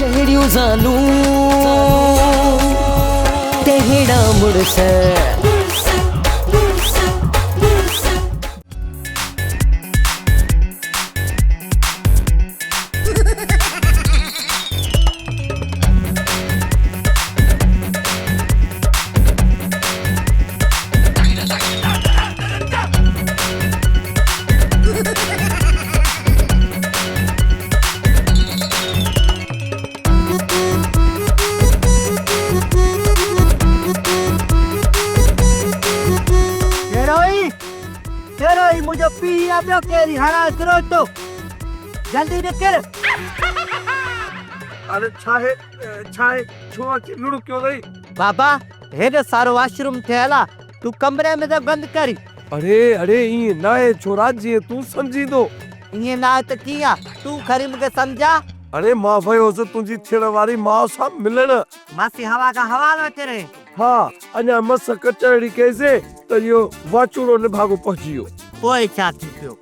جهڙيون زالون تهڙا مڙس. ڪهڙو ئي ڪهڙو ئي منهنجو پيء يا ٻيو ڪير ئي هڻان سروٽو جلدي نڪر. اڙي ڇاهي ڇاهي ڇو اچي لڙڪيو اٿئي. بابا هيڏو سارو واش روم ٺهيل آ تون ڪمري ۾ ٿو گند ڪرين. اڙي اڙي ائين ناهي ڇورا جيئن تون سمجهين ٿو. ائين ناهي ته ڪيئن آ تون کڻي مون کي سمجهاء. اڙي مان ويو هوس تنهنجي ٿيڻ واري ماء سان ملڻ. ماسي هوا کان حوال وٺي رهي. ها اڃا مس ڪچهري ڪئيسين ته اهو واچوڙو نڀاڳو پهچي ويو. پوء ڇا ٿي پيو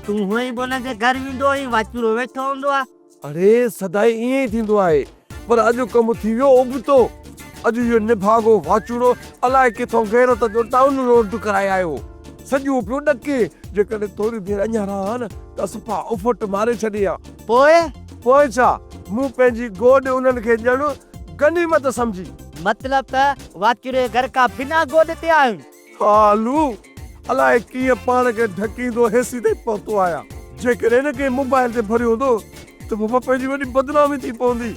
تون هونئن به ان جي گهر ويندو آهين واچوڙو ويٺو هوندو آ. اڙي سدائين ائين ئي ٿيندو آهي پر اڄ ڪم ٿي ويو ابتو. اڄ اهو نڀاڳو واچوڙو الائي ڪٿان غيرت جو ڊائون لوڊ ڪرائي آيو. سڄو پيو ڏڪي. جيڪڏهن ٿوري دير اڃا رهان ها نه ته صفا اڦٽ ماري ڇڏي ها. پوء؟ پوء ڇا، مون پنهنجي گوڏ انهن کي ڄڻ غنيمت سمجهي. مطلب ته واچوڙي جي گهر کان بنا گوڏ تي آيون. خالو! الائي ڪيئن پاڻ کي ڍڪيندو هيسيتائين پهتو آهيان. جيڪڏهن هن ڪنهن موبائل تي ڀريو هوندو ته بابا پنهنجي وڏي بدنامي ٿي پوندي.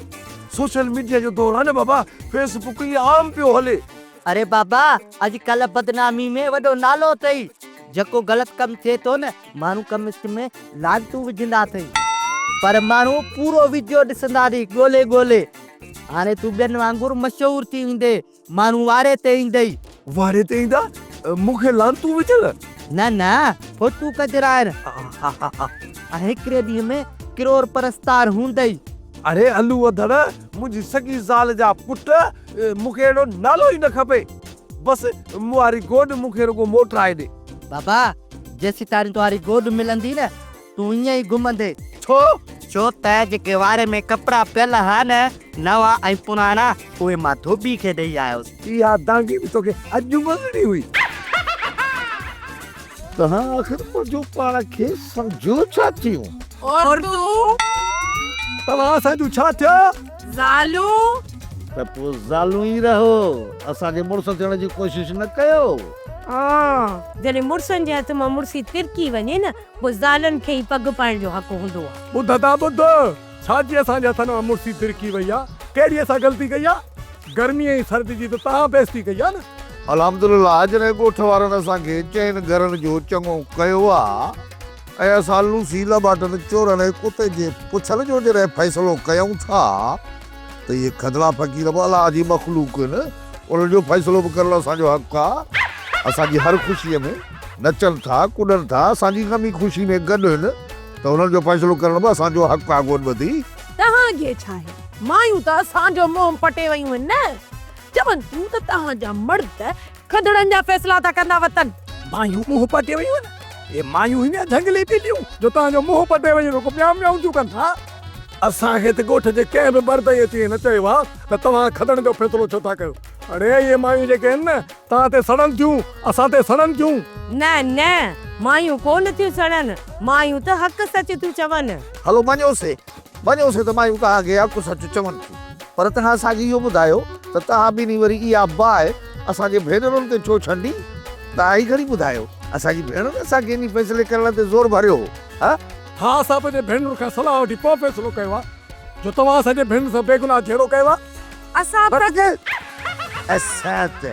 سوشل ميڊيا جو دور آهي نه بابا، فيس بڪ ائين عام پيو هلي. اري بابا! اڄڪلهه بدنامي ۾ وڏو نالو اٿئي. جيڪو غلط ڪم ٿئي ٿو نه، ماڻهو ڪمينٽس ۾ لعنتون وجهندا اٿئي. پر ماڻهو پورو وڊيو ڏسندا اٿئي ڳولي ڳولي. هاڻي تون ٻين وانگر مشهور ٿي ويندين. ماڻهو واري تي ايندئي. واري تي ايندا؟ مون کي لعنتون وجهن؟ نه نه، فوٽو ڪڍرائڻ. ۽ هڪڙي ڏينهن ۾ ڪروڙ پرستار هوندئي. اڙي الو اڌڙ، منهنجي سڳي زال جا پٽ، مون کي اهڙو نالو ئي نه کپي. بس مون واري گوڏ مون کي رڳو موٽرائي ڏي. بابا، جيسيتائين توهاري گوڏ ملندي نه، تون ائين ئي گهمندين. ڇو؟ ڇو ته جيڪي واري ۾ ڪپڙا پيل ها نه، نوان ۽ پراڻا، اهي مان ڌوٻي کي ڏئي آيس. اها دانگي به توکي اڄ ملڻي هئي. توهان آخر منهنجو پاڻ کي سمجهيو ڇا ٿيون؟ عورتون! توهان اسان جون ڇا ٿيا؟ زالون! ته پوء زالون ئي رهو، اسان جي مڙس ٿيڻ جي ڪوشش نه ڪيو. ها، جڏهن مڙسن جي هٿ مان مڙسي ترڪي وڃي نه، پوء زالن کي ئي پڳ پائڻ جو حق هوندو آ. ٻڌ ادا ٻڌ، ڇا جي اسان جي هٿن مان مڙسي ترڪي وئي آ؟ ڪهڙي اسان غلطي ڪئي آ؟ گرمي ۽ سردي جي ته توهان بيعزتي ڪئي آ نه. الحمدلله جڏهن ڳوٺ وارن اسان کي چئن گهرن جو چڱو ڪيو آ ۽ اسان لوسي لٻاٽن چورن ۽ ڪتي جي پڇن جو جڏهن فيصلو ڪيون ٿا ته اهي کدڙا فقير به الله جي مخلوق آهن انهن جو فيصلو به ڪرڻ اسان جو حق آ اسان جي هر خوشي ۾ نچن ٿا ڪڏن ٿا اسان جي غمي خوشي ۾ گڏ آهن ته انهن جو فيصلو ڪرڻ به اسان جو حق آ گوڏ ٻڌي. توهان کي ڇا آهي مايون ته اسان جو منهن پٽي ويون آهن نه چون ٿيون ته توهان جا مرد کدڙن جا فيصلا ٿا ڪندا وتن. مايون منهن پٽي ويون آهن اهي مايون هيون يا جهنگلي ٻليون جو توهان جو منهن پٽي ويون رڳو ميائون ميائون ٿيون ڪن ها. اسان کي ته ڳوٺ جي ڪنهن به مرد ائين چئي نه چيو آهي ته توهان کدڙن جو فيصلو ڇو ٿا ڪيو. اڙي اهي مايون جيڪي آهن نه توهان تي سڙن ٿيون، اسان تي سڙن ٿيون. نه نه، مايون ڪو نه ٿيون سڙن، مايون ته حق سچ ٿيون چون. هلو مڃيوسي، مڃيوسي ته مايون توهان کي حق سچ چون ٿيون، پر توهان اسان کي اهو ٻڌايو ته توهان ٻنهي وري اها باهه اسان جي ڀينرن تي ڇو ڇنڊي؟ توهان ئي کڻي ٻڌايو، اسان جي ڀيڻن اسان کي انهي فيصلي ڪرڻ تي زور ڀريو هو، ها؟ ها، اسان پنهنجي ڀينرن کان صلاح وٺي پوء فيصلو ڪيو آهي، جو توهان اسان جي ڀينرن سان بيگناهه جهيڙو ڪيو آهي. اسان ته. اسان ته.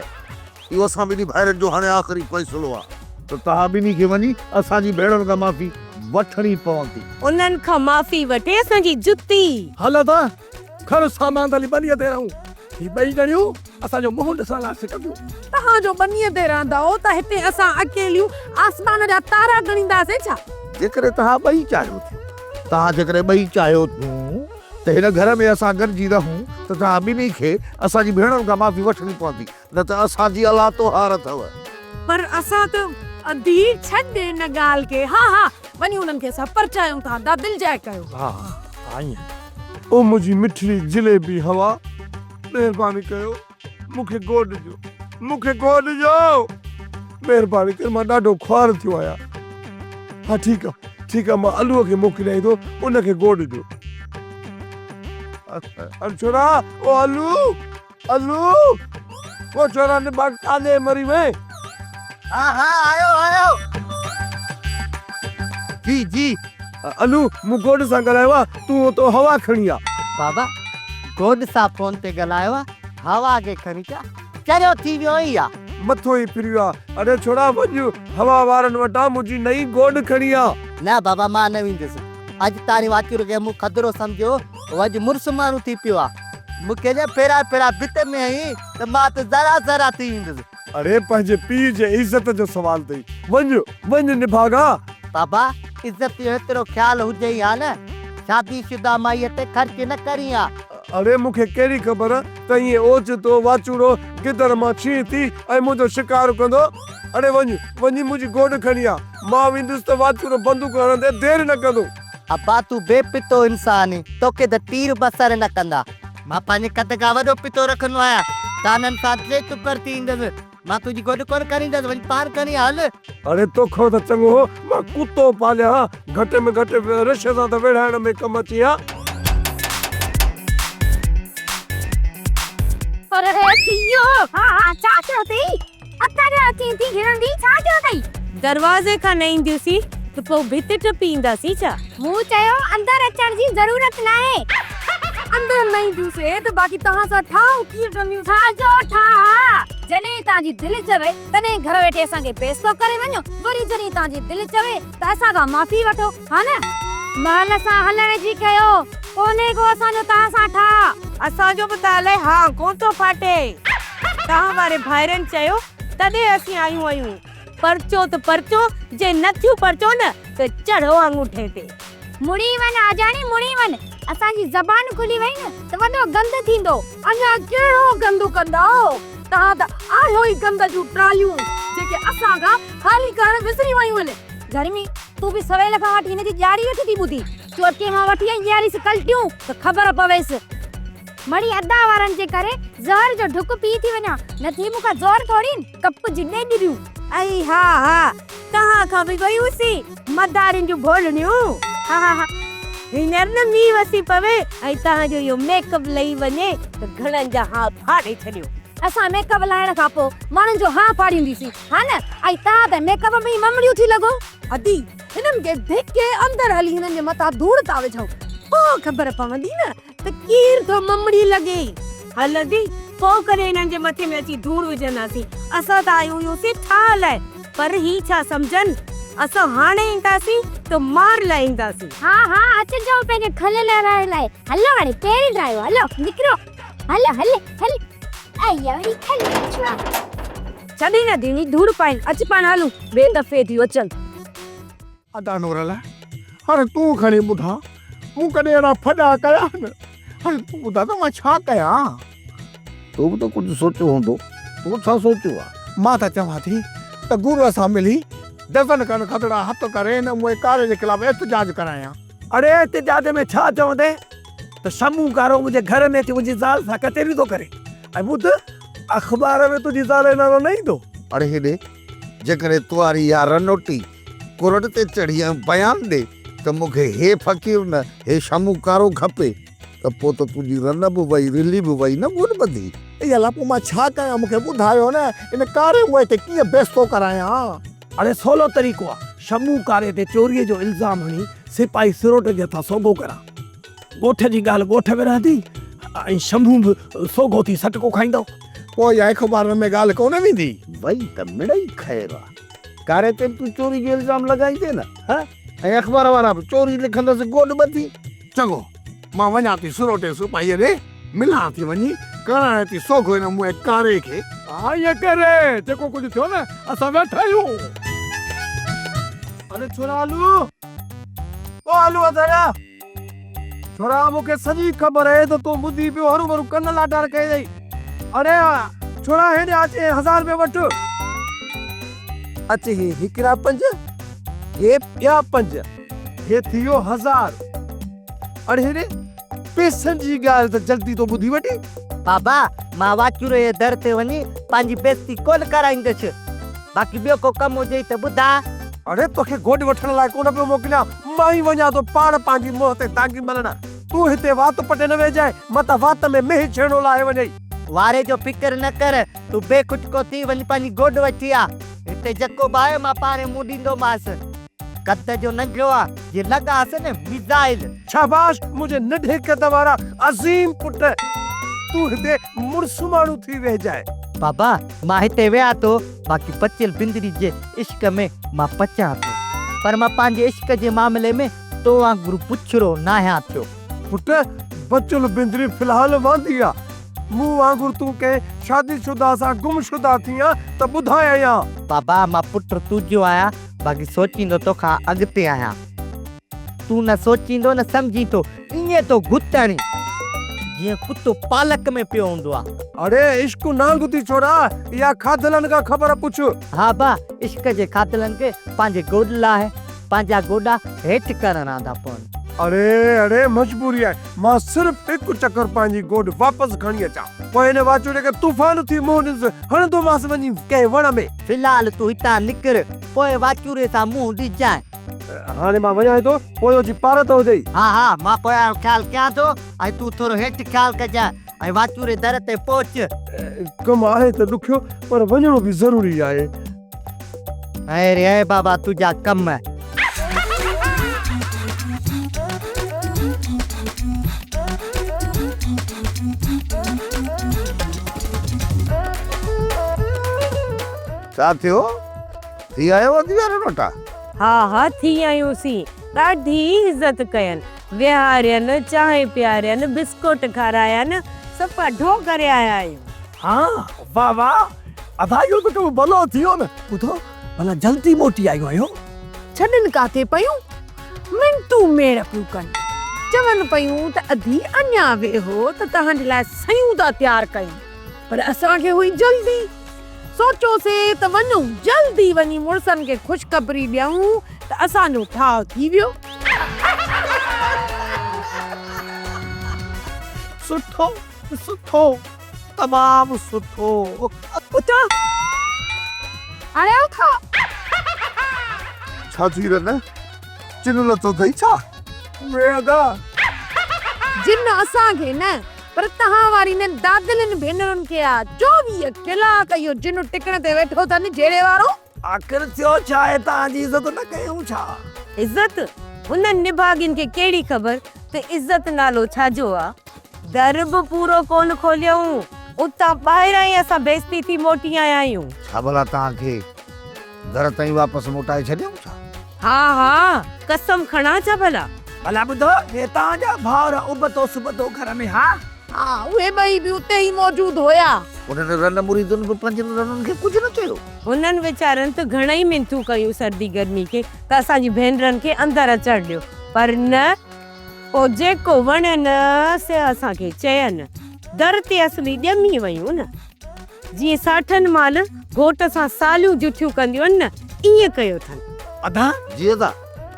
اهو اسان ٻنهي ڀائرن جو هاڻي آخري فيصلو آهي ته توهان ٻنهي کي وڃي اسان جي ڀيڻن کان معافي وٺڻي پوندي. انهن کان معافي وٺي اسان جي جتي. هل ادا، کڻ سامان ته هلي ٻنيء تي رهون. هي ٻئي ڄڻيون اسان جو منهن ڏسڻ لاء سڪنديون. توهان جو ٻنيء تي رهندؤ ته هتي اسان اڪيليون آسمان جا تارا ڳڻينداسين ڇا؟ جيڪڏهن توهان ٻئي چاهيو ٿيون. توهان جيڪڏهن ٻئي چاهيو ٿيون. ته هن گهر ۾ اسان گڏجي رهون ته توهان ٻنهي کي اسان جي ڀيڻن کان معافي وٺڻي پوندي، نه ته اسان جي الله توهار اٿئو. پر اسان ته. ادي ڇڏ ان ڳالهه کي. ها ها وڃي انهن کي اسان پرچايون ٿا. ادا دلجاء ڪيو. ها ها ائين. او منهنجي مٺڙي جليبي هوا، مهرباني ڪيو مون کي گوڏ ڏيو، مون کي گوڏ ڏيو، مهرباني ڪري مان ڏاڍو خوار ٿيو آهيان. ها ٺيڪ آ، ٺيڪ آ مان علوء کي موڪليائين ٿو، ان کي گوڏ ڏيو. اڙي ڇورا، او علو، علو، او ڇورا نڀاڳ ڪاڏي مري وئين؟ ها ها آيو آيو. جي جي. علو مون گوڏ سان ڳالهايو آ، تون اتو هوا کڻي آ. بابا گوڏ سان فون تي ڳالهايو آ، هوا کي کڻي ڇا چريو ٿي ويو آهين يا؟ مٿو ئي ڦري ويو آ. اڙي ڇوڙا وڃ هوا وارن وٽان منهنجي نئين گوڏ کڻي آ. نه بابا مان نه ويندس. اڄ تاڻي واچوڙي کي مون کدڙو سمجهيو هو اڄ مڙس ماڻهو ٿي پيو آ. مون کي جي ڦيرا ڦيرا ڀت ۾ هنئين ته مان ته ذرا ذرا ٿي ويندس. اڙي پنهنجي پيء جي عزت جو سوال اٿئي. وڃ وڃ نڀاڳا. بابا عزت جو ايترو خيال هجئي ها نه شادي شده مائيء تي خرچ نه ڪرين ها. اڙي مون کي ڪهڙي خبر ته ائين اوچتو واچوڙو گدڙ مان ڇيهه ٿي ۽ منهنجو شڪار ڪندو. اڙي وڃ، وڃي منهنجي گوڏ کڻي آ. مان ويندس ته واچوڙو بندوق هڻندي دير نه ڪندو. ابا تون بي پتو انسان آهين، توکي ته تير به اثر نه ڪندا. مان پنهنجي قد کان وڏو پتو رکندو آهيان. طعنن سان ٽي ٽڪر ٿي ايندس. مان تنهنجي گوڏ ڪونه کڻي ايندس، وڃ پاڻ کڻي آ هل. اڙي توکان ته چڱو هو مان ڪتو پاليان ها، گهٽ ۾ گهٽ رش سان ته ويڙهائڻ ۾ ڪم اچين ها. پر هي ٿيو. ها ها ڇا ٿيو اٿئي؟ اتان اچين ٿي گهرندي ڇا ٿيو اٿئي؟ دروازي کان نه اينديونسين ته پوء ڀت ٽپي اينداسين ڇا؟ مون چيو اندر اچڻ جي ضرورت ناهي. اندر نه اينديونسين ته باقي توهان سان ٺاهه ڪيئن ڪنديونسين؟ ڇا جو ٺاهه؟ جڏهن توهان جي دل چوي تڏهن گهر ويٺي اسان کي بيستو ڪري وڃو، وري جڏهن توهان جي دل چوي ته اسان کان معافي وٺو، ها نه؟ مهل سان هلڻ جي ڪيو، ڪونهي ڪو اسان جو توهان سان ٺاهه. اسان جو به ته الائي هانء ڪونه ٿو ڦاٽي. توهان واري ڀائرن چيو تڏهن اسين آيون آهيون. پرچو ته پرچو، جي نه ٿيون پرچو نه ته چڙهو آڱوٺي تي. مڙي وڃ آجاڻي مڙي وڃ، اسان جي زبان کلي وئي نه ته وڏو گند ٿيندو. اڃا ڪهڙو گند ڪندؤ، توهان ته آهيو ئي گند جون ٽراليون، جيڪي اسان کان خالي ڪرڻ وسري ويون آهن. گرمي، تون به سويل کان وٺي هن جي ڄاڙي ويٺي ٿي ٻڌين. چوٽي مان وٺي ۽ ڄاريس ڪلٽيون ته خبر پويس. مڙئي ادا وارن جي ڪري زهر جو ڍڪ پي ٿي وڃان، نه ٿي مون کان زور ٿورين، ڪپ جي ڏيڏريون. ائي ها ها، توهان کان به ويون سين مدارين جون ڀولڙيون. ها ها ها، هينئر نه مينهن وسي پوي ۽ توهان جو اهو ميڪ اپ لهي وڃي ته گهڻن جا هانء ڦاڙي ڇڏيو. اسان ميڪ اپ لاهڻ کان پوء ماڻهن جو هانء ڦاڙينديسين، ها نه؟ ۽ توهان ته ميڪ اپ ۾ ئي ممڙيون ٿي لڳو. ادي، هنن کي ڌڪي اندر هلي هنن جي مٿان ڌوڙ ٿا وجهون، پوء خبر پوندي نه ته ڪير ٿو ممڙي لڳي. هلندي، پوء ڪڏهن هنن جي مٿي ۾ اچي ڌوڙ وجهنداسين. اسان ته آيون هيونسين ٺاهه لاء، پر هي ڇا سمجهن؟ اسان هاڻي اينداسين ته مار لاء اينداسين. ها ها اچجو پنهنجي کل لهرائڻ لاء. هلو هاڻي پهرين ڊرائيو هلو نڪرو هل هل هل ائي وري کل ڇا. ڇڏي نه ڌيڻي ڌوڙ پائين اچ پاڻ هلون ٻئي دفعي ٿيون اچن. ادا نورل هاڻي تون کڻي ٻڌاء مون ڪڏهن اهڙا ڦڏا ڪيا آهن؟ هاڻي تون ٻڌاء ته مان ڇا ڪيان؟ تو به ته ڪجهه سوچيو هوندو. تو ڇا سوچيو آهي؟ مان ته چوان ٿي ته گروء سان ملي ڊزن کن کدڙا هٿ ڪري هن موئي ڪاري جي خلاف احتجاج ڪرايان. اڙي احتجاج ۾ ڇا چوندين ته شمون ڪارو منهنجي گهر ۾ اچي منهنجي زال سان ڪچهريون ٿو ڪري ۽ ٻڌ اخبار ۾ تنهنجي زال جو نالو نه ايندو. اڙي هيڏي جيڪڏهن توهاري اها رنوٽي ڪرڙ تي چڙهي ۽ بيان ڏي ته مون کي هي فقير نه هي شمون ڪارو کپي ته پوء ته تنهنجي رن به وئي رلي به وئي نه گڏ ٻڌي. اي الله پوء مان ڇا ڪيان مون کي ٻڌايو نه ان ڪاري موئي کي ڪيئن بيستو ڪرايان. اڙي سولو طريقو آ شمون ڪاري تي چوريء جو الزام هڻي سپاهي سروٽ جي هٿان سوگهو ڪران. ڳوٺ جي ڳالهه ڳوٺ ۾ رهندي ۽ شمون به سوگهو ٿي سٽڪو کائيندو. پوء اها اخبارن ۾ ڳالهه ڪونه ويندي. وئي ته مڙئي خير آ. ڪاري تي به تون چوري جو الزام لڳائيندين نه؟ ها؟ ۽ اخبار وارا به چوري لکندس گوڏ ٻڌي. چڱو، مان وڃان ٿي سروٽي سپاهيء ڏي، ملان ٿي وڃي، ڪرائين ٿي سوگهو هن موئي ڪاري کي. ها ائين ڪري، جيڪو ڪجهه ٿيو نه، اسان ويٺا آهيون. اڙي ڇورا علو، او علو اڌر. ڇورا مون کي سڄي خبر آهي ته تون ٻڌي پيو هروڀرو ڪن لاٽار ڪئي اٿئي. اڙي ڇورا هيڏي اچ هي هزار رپيا وٺ. اچ هي هڪڙا پنج، هي ٻيا پنج، هي ٿي ويو هزار. اڙي هيڏي پئسن جي ڳالهه ته جلدي ٿو ٻڌي وٺين. بابا، مان واچوڙي جي در تي وڃي پنهنجي بيعزتي ڪونه ڪرائيندس. باقي ٻيو ڪو ڪم هجئي ته ٻڌاء. اڙي توکي گوڏ وٺڻ لاء ڪونه پيو موڪليان، مان ئي وڃان ٿو پاڻ پنهنجي منهن تي دانگي ملڻ. تون هتي وات پٽي نه ويهجانء، متان وات ۾ مينهن ڇيڻو لاهي وڃئي. واري جو فڪر نه ڪر، تون بي کٽڪو ٿي وڃي پنهنجي گوڏ وٺي آ. هتي جيڪو به آهي مان پاڻهي منهن ڏيندومانس. قد جو ننڍڙو آ، جي لڳانس نه ميزائل. شاباش منهنجي ننڍي قد وارا عظيم پٽ، تون هتي مڙس ماڻهو ٿي ويهجانء. بابا مان هتي ويهان ٿو، باقي بچيل بندري جي عشق ۾ مان پچان ٿو. پر مان پنهنجي عشق جي معاملي ۾ تو وانگر بڇڙو ناهيان ٿيو. پٽ، بچل بندري في الحال واندي آ. مون وانگر تون ڪنهن شادي شده سان گم شده ٿين ها ته ٻڌايائين ها. بابا مان پٽ تنهنجو آهيان، باقي سوچيندو توکان اڳتي آهيان. تون نه سوچيندو نه سمجهين ٿو، ائين ٿو گهت هڻين جيئن ڪتو پالڪ ۾ پيو هوندو آ. اڙي عشق نانگ ٿي ڇورا، اها کاڌلن کان خبر پڇ. ها با، عشق جي کاڌلن کي پنهنجي گوڏ لاهي پنهنجا گوڏا هيٺ ڪرڻا ٿا پون. اڙي اڙي مجبوري آهي، مان صرف هڪ چڪر پنهنجي گوڏ واپس کڻي اچان، پوء هن واچوڙي کي طوفان ٿي منهن ڏيندس، هڻندومانس وڃي ڪنهن وڻ ۾. في الحال تون هتان نڪر، پوء واچوڙي سان منهن ڏجانء. هاڻي مان وڃان ٿو، پويو جي پارت هجئي. ها ها، مان پويان جو خيال ڪيان ٿو ۽ تون ٿورو هيٺ خيال ڪجانء ۽ واچوڙي در تي پهچ. ڪم آهي ته ڏکيو، پر وڃڻو به ضروري آهي. اي ري اي بابا تنهنجا ڪم. ڇا ٿيو؟ ٿي آيو ادي وارن وٽان؟ ها ها ٿي آيونسين. ڏاڍي عزت ڪين. ويهارين، چانهه پيارين، بسڪوٽ کارايان، صفا ڍو ڪري آيا آهيون. ها واه واه ادا اهو ته ڪم ڀلو ٿي ويو نه. ٻڌو ڀلا جلدي موٽي آيون آهيو. ڇڏن ڪاٿي پيون، منتون ميڙ پيون ڪن. چون پيون ته ادي اڃا ويهو ته توهان جي لاء سيون ٿا تيار ڪيون. پر اسان کي هئي جلدي. سوچيوسي ته وڃون جلدي وڃي مڙسن کي خوشخبري ڏيون ته اسان جو ٺاهه ٿي ويو. سٺو سٺو تمام سٺو. اٿان هاڻي اٿان. ڇا ٿي رن؟ چن لٿو اٿئي ڇا؟ وي ادا. جن اسان کي نه پر توهان واري انهن دادلين ڀينرن کي آ. 24 ڪلاڪ اهو جن ٽڪڻ تي ويٺو اٿن جهيڙي وارو. آخر ٿيو ڇا آهي توهان جي عزت نه ڪيائون ڇا؟ عزت؟ انهن نڀاڳين کي ڪهڙي خبر ته عزت نالو ڇا جو آ. در به پورو ڪونه کوليائون. اتان ٻاهران ئي اسان بيعزتي ٿي موٽي آيا آهيون. ڇا ڀلا توهان کي در تائين واپس موٽائي ڇڏيائون ڇا؟ ها ها، قسم کڻان ڇا ڀلا؟ ڀلا ٻڌو، هي توهان جا ڀائر ابتو سبتو گهر ۾ ها؟ ها، اهي ٻئي به اتي ئي موجود هيا. انهن رن مريدن به پنهنجن رنن کي ڪجهه نه چيو. هنن ويچارن ته گهڻئي منٿون ڪيون سردي گرمي کي ته اسان جي ڀينرن کي اندر اچڻ ڏيو، پر نه، پوء جيڪو وڻين سي اسان کي چين. در تي اصلي ڄمي ويون نه. جيئن ساٺن مال گهوٽ سان ساليون جٺيون ڪنديون آهن نه، ائين ڪيو اٿن. ادا! جي ادا!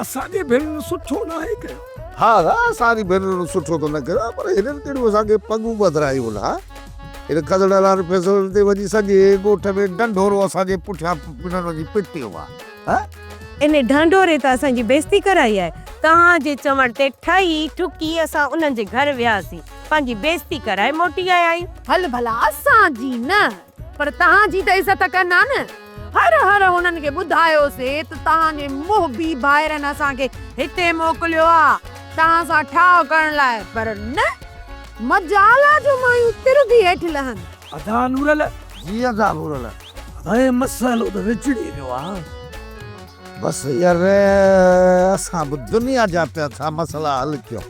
اسان جي ڀينرن سٺو ناهي ڪيو. ها ادا، اسان جي ڀينرن سٺو ته نه ڪيو آهي، پر هنن ڪهڙيون اسان کي پڳون ٻڌرايون آهن. هن کدڙ وارن فيصلن تي وڃي سڄي ڳوٺ ۾ ڍنڍورو اسان جي پٺيان هنن وڃي پٽيو آهي. ها؟ انهي ڍنڍوري ته اسان جي بيعزتي ڪرائي آهي. توهان جي چوڻ تي ٺهي ٺڪي اسان انهن جي گهر وياسين. پنهنجي بيعزتي ڪرائي موٽي آيا آهيون. هل ڀلا اسان جي نه پر توهان جي ته عزت ڪن ها نه. هر هر هنن کي ٻڌايوسي ته توهان جي محبي ڀائرن اسان کي هتي موڪليو آ توهان سان ٺاهه ڪرڻ لاء پر نه مجال آ جو مايون تر به هيٺ لهن. ادا نورل. جي ادا نورل. ادا هي مسئلو ته وچڙي ويو آ. بس يار اسان به دنيا جا پيا ٿا مسئلا حل ڪيون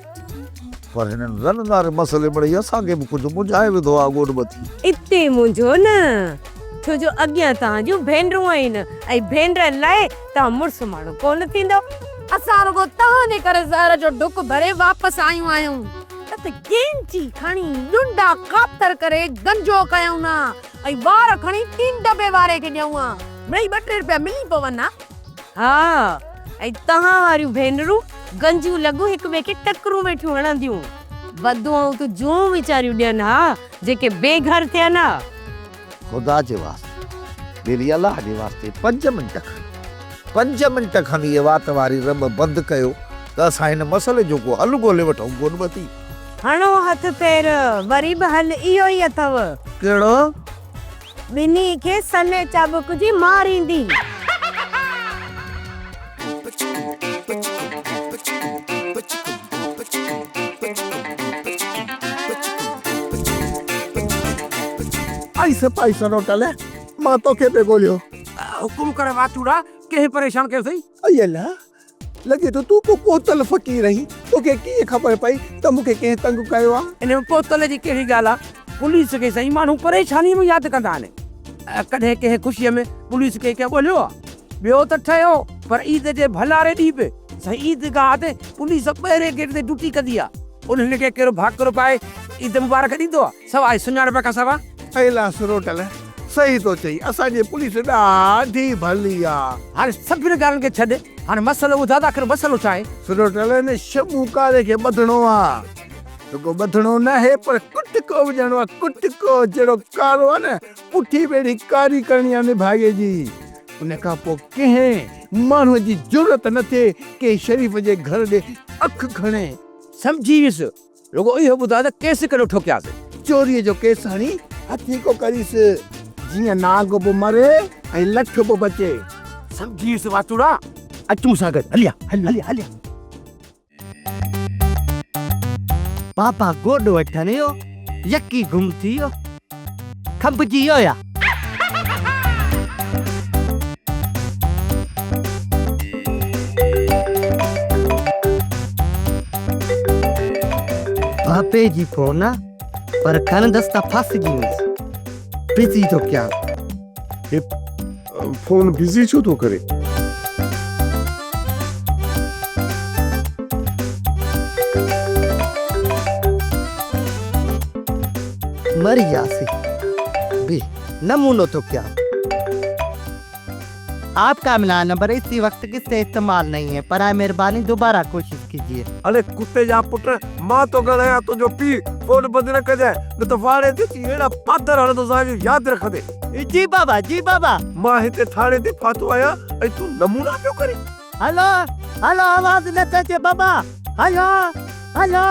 پر هنن رن واري مسئلي مڙئي اسان کي به ڪجهه منجهائي وڌو آ ڳوڏ ٻڌي. اتي منجهو نه ڇو جو اڳيان توهان جون ڀينرون آهن ۽ ڀينرن لاء توهان مڙس ماڻهو ڪونه ٿيندؤ. اسان رڳو توهان جي ڪري زهر جو ڍڪ ڀري واپس آيون آهيون نه ته ڪينچي کڻي ڏنڊا ڪاتر ڪري گنجو ڪيون ها ۽ وار کڻي ٽين ڊٻي واري کي ڏيون ها. مڙئي ٻه ٽي رپيا ملي پون ها. ها ۽ توهان واريون ڀينرون گنجيون لڳون هڪ ٻئي کي ٽڪرون ويٺيون هڻنديون. بدعائون ته جون ويچاريون ڏين ها، جيڪي بي گهر ٿين ها. خدا جي واسطي، ٻيلي الله جي واسطي پنج منٽ کن، پنج منٽ کن هيء وات واري رٻ بند ڪيو ته اسان هن مسئلي جو ڪو حل ڳولي وٺون گنبتي. هڻو هٿ پير، وري به حل اهو ئي اٿو. ڪهڙو؟ ٻنهي کي سنهي چابڪ جي مار ايندي. اي سپاهي سروٽل، مان توکي پئي ڳوليو. حڪم ڪر واچوڙا، ڪنهن پريشان ڪيو اٿئي؟ اي الله، لڳي ٿو تون ڪو پهتل فقير آهين، توکي ڪيئن خبر پئي ته مون کي ڪنهن تنگ ڪيو آهي؟ ان ۾ پهتل جي ڪهڙي ڳالهه آهي، پوليس کي سائين ماڻهو پريشانيء ۾ ياد ڪندا آهن. ڪڏهن ڪنهن خوشيء ۾ پوليس کي ڪنهن ڳوليو آهي؟ ٻيو ته ٺهيو، پر عيد جي ڀلاري ڏينهن به سائين عيدگاهه تي پوليس ٻاهرين گيٽ تي ڊيوٽي ڪندي آهي. انهن کي ڪهڙو ڀاڪر پائي عيد مبارڪ ڏيندو آهي؟ سواء سڃاڻپ کان سوا. ايلا سروٽل، صحيح ٿو چئين، اسان جي پوليس ڏاڍي ڀلي آ. هاڻي سڀني ڳالهين کي ڇڏ، هاڻي مسئلو ٻڌاء ته آخر مسئلو ڇا آهي؟ سروٽل، هن شمو ڪاري کي ٻڌڻو آ. رڳو ٻڌڻو ناهي پر ڪٽڪو وجهڻو آ، ڪٽڪو، جهڙو ڪارو آ نه، پٺي به اهڙي ڪاري ڪرڻي آ نڀاڳي جي. ان کان پوء ڪنهن ماڻهوء جي جرئت نه ٿئي ڪنهن شريف جي گهر ڏي اک کڻي. سمجهي ويس، رڳو اهو ٻڌاء ته ڪيس ڪهڙو ٺوڪياسين؟ چوريء جو ڪيس هڻي هٿيڪو ڪريس، جيئن نانگ به مري ۽ لٺ به بچي. سمجهي ويس واتوڙا، اچ مون سان گڏ، هليا، هليا، هليا. بابا گوڏ وٺڻ ويو، يڪي گم ٿي ويو، کنڀجي ويو يا؟ بابي جي فون آ پر کڻندس ته ڦاسجي ويندس. بزي ٿو ڪيان. هي فون بزي ڇو ٿو ڪري؟ مري وياسين. بي نمونو ٿو ڪيان. آپ کا ملا نمبر اسی وقت ڪسي استعمال نهين هي برائي مهرباني دوباره ڪوشش ڪيجيئي. اڙي ڪتي جا پٽ مان ٿو ڳالهايان تنهنجو پيء فون بند نه ڪجانء نه ته واڙي تي اچي اهڙا پادر هڻندوسانء جو ياد رکندين. جي بابا جي بابا. مان هتي ٿاڻي تي ڦاٿو آهيان ۽ تون نمونا پيو ڪرين. هلو هلو آواز نه ٿو اچي بابا هلو هلو.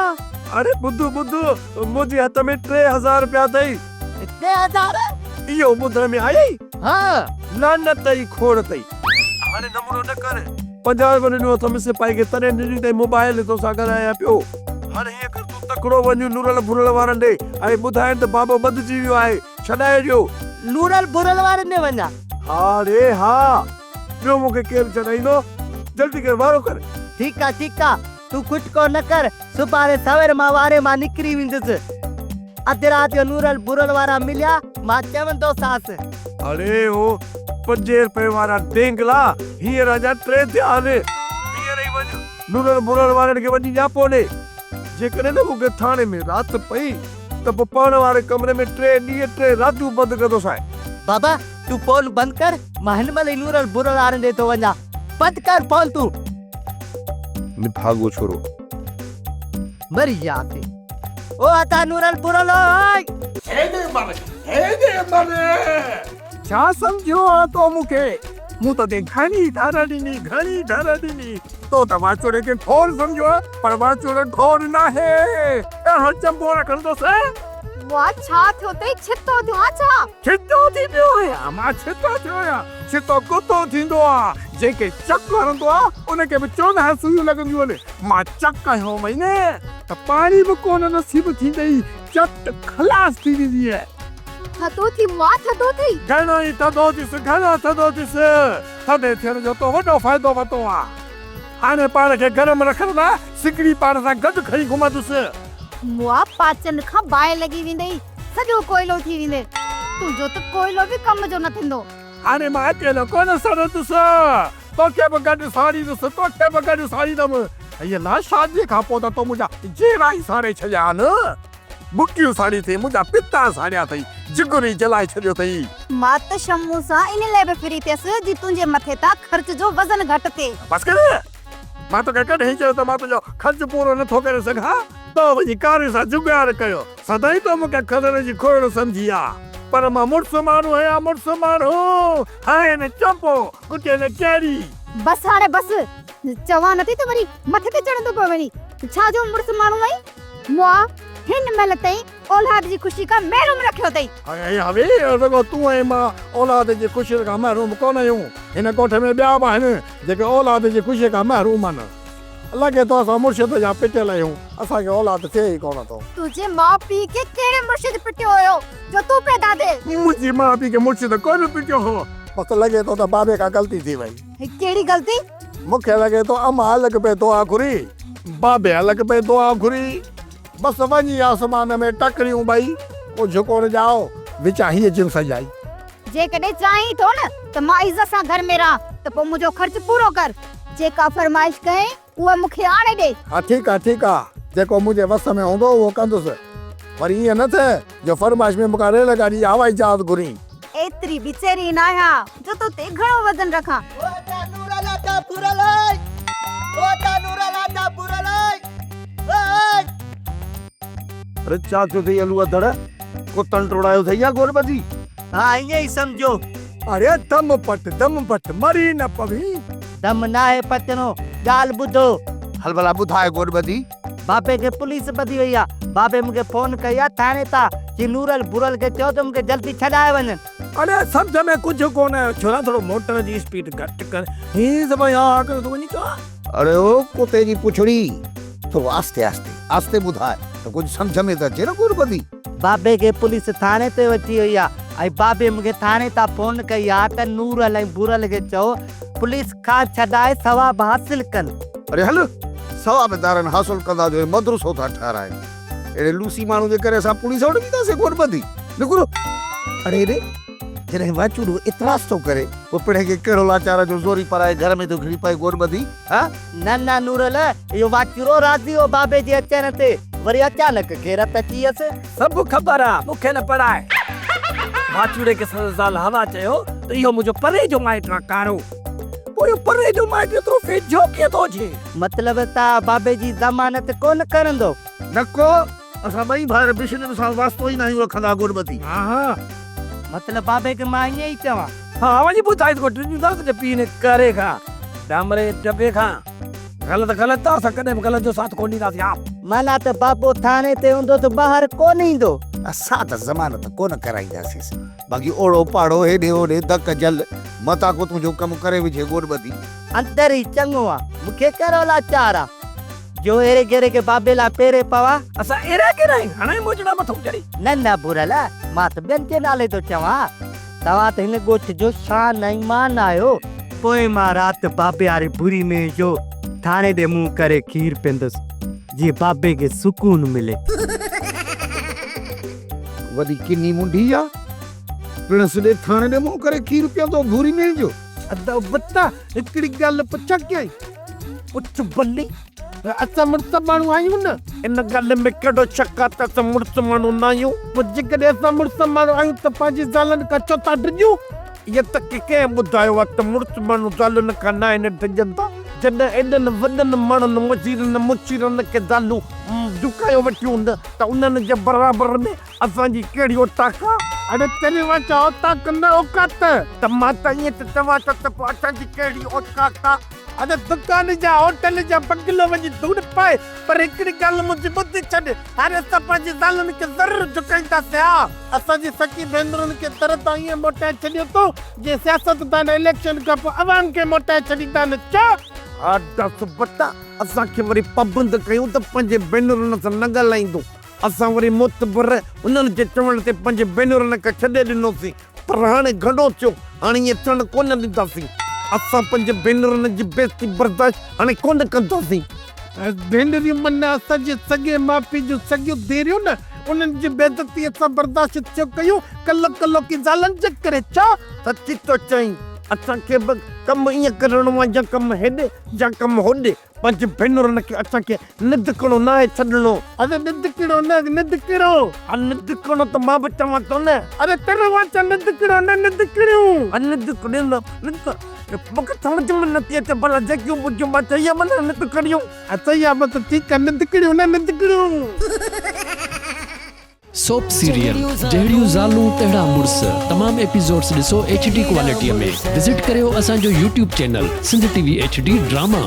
اڙي ٻڌ ٻڌ منهنجي هٿ ۾ 3000 رپيا اٿئي. 3000؟ اهو ٻڌڻ ۾ آيئي؟ ها. لعنت اٿئي کوڙ اٿئي. هاڻي نمونو نه ڪر. 50 رپيا ڏنو اٿم سپاهي کي تڏهن ڏني اٿئي موبائل توسان ڳالهايان پيو. هاڻي هيئن ڪر تون تڪڙو وڃ نورل ڀورل وارن ڏي ۽ ٻڌائين ته بابو ٻڌجي ويو آهي ڇڏائي ڏيو. نورل ڀورل وارن ڏي وڃان؟ ها ڙي ها. ٻيو مون کي ڪير ڇڏائيندو؟ جلدي ڪر وارو ڪر. ٺيڪ آ ٺيڪ آ تون کٽڪو نه ڪر سڀاڻي سوير مان واري مان نڪري ويندس. اڌ رات جو نورل ڀورل وارا مليا مان چوندوسانس. اڙي او پنجين رپئي وارا ڊينگلا هينئر اڃا ٽي ٿيا آهن. هينئر ئي وڃ نورل ڀورل وارن کي وڃي ڄاپو ڏي. جيڪڏهن نه مون کي ٿاڻي ۾ رات پئي ته پوء پاڻ واري ڪمري ۾ ٽي ڏينهن ٽي راتيون بند ڪندوسانء. بابا تون فون بند ڪر مان هن مهل ئي نورل ڀورل وارن ڏي ٿو وڃان. بند ڪر فون تون. نڀاڳو ڇورو. مري وياسين. او ادا نورل ڀورل اوئي. هيڏي مر هيڏي مر. ڇا سمجهيو آ تو مون کي؟ مون تو تي گهڻي ڍر ڏني، گهڻي ڍر ڏني. تو ته واچوڙي کي ڍور سمجهيو آ، پر واچوڙو ڍور ناهي. اهڙو چنبو رکندس. واء ڇا ٿيو اٿئي؟ ڇتو ٿيو آن ڇا؟ ڇتو ٿي پيو آهيان، مان ڇتو ٿيو آهيان. ڇتو ڪتو ٿيندو آ، جنهن کي چڪ هڻندو آ، ان کي به 14 سوئيون لڳنديون آهن. مان چڪ هنيو مئي نه ته پاڻي به ڪونه نصيب ٿيندئي، چٽ خلاص ٿي ويندينء. ٿڌو ٿي مئا ٿڌو ٿي. گهڻو ئي ٿڌو ٿيس، گهڻو ٿڌو ٿيس. ٿڌي ٿيڻ جو تو وڏو فائدو ورتو آ. هاڻي پاڻ کي گرم رکڻ لاء سگڙي پاڻ سان گڏ کڻي گهمندس. مئا پاچن کان باهه لڳي ويندئي، سڄو ڪوئلو ٿي ويندين. تنهنجو ته ڪوئلو به ڪم جو نه ٿيندو. هاڻي مان اڪيلو ڪونه سڙندس. توکي به گڏ ساڙيندس، توکي به گڏ ساڙيندم. هيء لا شاديء کان پوء ته تو منهنجا جيرا ئي ساڙي ڇڏيا آهن. بڪيون ساڙي اٿئي، منهنجا پتا ساڙيا اٿئي، جگر ئي جلائي ڇڏيو اٿئي. مان ته شمون سان ان لاء به ڦري ٿيس جي تنهنجي مٿي تان خرچ جو وزن گهٽ ٿئي. بس ڪر! مان توکي ڪڏهن چيو ته مان تنهنجو خرچ پورو نٿو ڪري سگهان؟ توهان وڃي ڪاري سان جڳاڙ ڪيو. سدائين تو مون کي کدڙ جي کوڙ سمجهي آ. پر مان مڙس ماڻهو آهيان، مڙس ماڻهو. هانء نه چمپو، ڪٽي نه ڪهڙي. بس هاڻي بس. چوان نٿي ته وري مٿي تي چڙهندو پيو وڃين. ڇا جو مڙس ماڻهو آهين؟ مئا، هن مهل تائين اولاد جي خوشي کان محروم رکيو اٿئي. هاء هاء، رڳو تون ۽ مان اولاد جي خوشين کان محروم ڪونه آهيون. هن ڳوٺ ۾ ٻيا به آهن، جيڪي اولاد جي خوشيء کان محروم آهن. لڳي ٿو اسان مرشد جا پٽيل آهيون، اسان کي اولاد ٿئي ئي ڪونه ٿو. تنهنجي ماء پيء کي ڪهڙي مرشد پٽيو هيو جو تون پيدا ٿئين؟ منهنجي ماء پيء کي مرشد ڪونه پٽيو هو. بس لڳي ٿو ته بابي کان غلطي ٿي وئي. ڪهڙي غلطي؟ مون کي لڳي ٿو امان الڳ پئي دعا گهري، بابي الڳ پئي دعا گهري. بس وڃي آسمان ۾ ٽڪريون ٻئي، ڪجهه ڪونه ڄائو، وچان هيء جنس ڄائي. جيڪڏهن چاهين ٿو نه ته مان عزت سان گهر ۾ رهان ته پوء منهنجو خرچ پورو ڪر. جيڪا فرمائش ڪئين اها مون کي آڻي ڏي. ها ٺيڪ آ ٺيڪ آ، جيڪو منهنجي وس ۾ هوندو اهو ڪندس. وري ائين نه ٿئي جو فرمائش ۾ مون کان ريل گاڏي يا هوائي جهاز گهرين. ايتري به چري ناهيان جو تو تي گهڻو وزن رکان. او ادا نورل ادا ڀورل اي او ادا نورل ادا ڀورل اي اي. اڙي ڇا ٿيو اٿئي الو اڌڙ، ڪو تن ٽوڙايو اٿئي يا گور ٻڌي؟ ها ائين ئي سمجهو. اڙي دم پٽ دم پٽ مري نه پوين. دم ناهي پٽڻو، ڳالهه ٻڌو. هل ڀلا ٻڌاء گوڏ ٻڌي. بابي کي پوليس ٻڌي وئي آ. بابي مون کي فون ڪئي آ ٿاڻي تان چي نورل ڀورل کي چئو ته مون کي جلدي ڇڏائي وڃن. اڙي سمجهه ۾ ڪجهه ڪونه آيو ڇورا ٿورو موٽر جي اسپيڊ گهٽ ڪر هي سڀ ها ها ڪري ٿو وڃي ڇا. اڙي او ڪتي جي پڇڙي ٿورو آهستي آهستي آهستي ٻڌاء ته ڪجهه سمجهه ۾ ته اچي نه گوڏ ٻڌي. بابي کي پوليس ٿاڻي تي وٺي وئي آ ۽ بابي مون کي ٿاڻي تان فون ڪئي آ ته نورل ۽ ڀورل کي چئو پوليس کان ڇڏائي ثواب حاصل ڪن. اڙي هل، ثواب دارن حاصل ڪندا جو هي مدرسو ٿا ٺهرائين. اهڙي لوسي ماڻهو جي ڪري اسان پوليس وٽ وينداسين ڪونه ٻڌي. نڪر. اڙي ري، جڏهن واچوڙو اعتراض ٿو ڪري، پوء پڻهين کي ڪهڙو لاچار جو زوري پرائي گهر ۾ ٿو گهڙي پئي ڪونه ٻڌي، ها؟ نه نه نورل، اهو واچوڙو راضي هو بابي جي اچڻ تي، وري اچانڪ غيرت اچي ويس. سڀ خبر آ، مون کي نه پڙهاء. واچوڙي کي سندس زال حوا چيو ته اهو منهنجو پري جو مائٽ آ ڪارو. پوء اهو پري جو مائٽ ايترو ويجهو ڪيئن ٿو هجي؟ مطلب ته بابي جي ضمانت ڪونه کڻندو. نه ڪو، اسان ٻئي ڀائر بشنن سان واسطو ئي ناهيون رکندا گوڏ ٻڌي. ها ها. مطلب بابي کي مان ائين ئي چوان. ها وڃي ٻڌائي ته ڪو ڊڄون ٿا تنهنجي پيء هن ڪاري کان، ڏامري ڊٻي کان. غلط غلط آ، اسان ڪڏهن به غلط جو ساٿ ڪونه ڏينداسين ها. معنيٰ ته بابو ٿاڻي تي هوندو ته ٻاهر ڪونه ايندو. اسان ته ضمانت ڪونه ڪرائينداسينس. باقي اوڙو پاڙو هيڏي هوڏي ڌڪ جهل، متان ڪو تنهنجو ڪم ڪري وجهي گوڏ ٻڌي. اندر ئي چڱو آ، مون کي ڪهڙو لاچار آ، جو ايري گيري کي بابي لاء پيري پوان. اسان ايرا گيرا آهيون، هڻائي موچڙا مٿئون چڙهي. نه نه ڀورل، مان ته ٻين جي نالي ٿو چوان. توهان ته هن ڳوٺ جو شان ۽ مان آهيو. پوء مان رات بابي واري ڀوري ۾ جو ٿاڻي ڏي منهن ڪري کير پيندس، جيئن بابي کي سڪون ملي. وڏي ڪني منڍي آ. پڻس ڏي ٿاڻي ڏي منهن ڪري کير پيئندو ڀوري مينهن جو. ادا ابتا هڪڙي ڳالهه پڇان ڪيائين. پڇ ڀلي. اسان مڙس ماڻهو آهيون نه. ان ڳالهه ۾ ڪهڙو شڪ آ ته اسان مڙس ماڻهو نه آهيون. پوء جيڪڏهن اسان مڙس ماڻهو آهيون ته پنهنجي زالن کان ڇو ٿا ڊڄون؟ اهو ته ڪنهن ٻڌايو آ ته مڙس ماڻهو زالن کان ناهن ڊڄندا. جڏهن ايڏن وڏن ماڻهن وزيرن مشيرن کي زالون جهڪايو ويٺيون هونديون ته انهن جي برابر ۾ اسان جي ڪهڙي اوطاق آ؟ اڙي تري واچا اوطاق نه اوقات. ته مان ته ائين ته چوان ٿو ته پوء اسان جي ڪهڙي اوقات آ؟ اڙي دڪان يا هوٽل يا بنگلو وڃي ڌوڙ پائي، پر هڪڙي ڳالهه منهنجي ٻڌي ڇڏ، هاڻي اسان پنهنجي زالن کي ضرور جهڪائينداسين ها. اسان جي سڪي ڀينرن کي در تان ائين موٽائي ڇڏيو اٿو، جيئن سياستدان اليڪشن کان پوء عوام کي موٽائي ڇڏيندا آهن. ڇو؟ ها ڊس بٽا، اسان کي وري پابند ڪيون ته پنهنجي ڀينرن سان نه ڳالهائيندو. اسان وري معتبر انهن جي چوڻ تي پنهنجي ڀينرن کي ڇڏي ڏنوسين، پر هاڻي گهڻو ٿيو، هاڻي ائين ٿيڻ ڪونه ڏينداسين. اسان پنهنجي ڀينرن جي بيعزتي برداشت هاڻي ڪونه ڪنداسين. ڀينريون معنيٰ اسان جي سڳي ماء پيء جون سڳيون ڌيئريون نه، انهن جي بيعزتي اسان برداشت ڇو ڪيون، ڪلهه ڪلهوڪي زالن جي ڪري ڇا؟ سچ ٿو چئين. اسان کي به ڪم ائين ڪرڻو آهي يا ڪم هيڏي يا ڪم هوڏي. پنهنجي ڀينرن کي اسان کي نڌڪڻو ناهي ڇڏڻو. اڙي نڌڪڻو نه نڌڪڙو. ها نڌڪڻو ته مان به چوان ٿو نه. اڙي تر واچا نڌڪڻو نه نڌڪڙيون. ها نڌڪڙيون نه نڌ مون کي سمجهه ۾ نٿي اچي ڀلا جيڪيون ٻڌيون مان چئي هيم نه نڌڪڙيون. ها چئي هيم ته ٺيڪ آهي نڌڪڙيون نه نڌڪڙيون. سوپ سيريل جهڙيون زالون تهڙا مڙس تمام ايپيسوڊس ڏسو ايڇ ڊي ڪوالٽي ۾ وزٽ ڪريو اسان جو YouTube channel Sindh T V H D drama.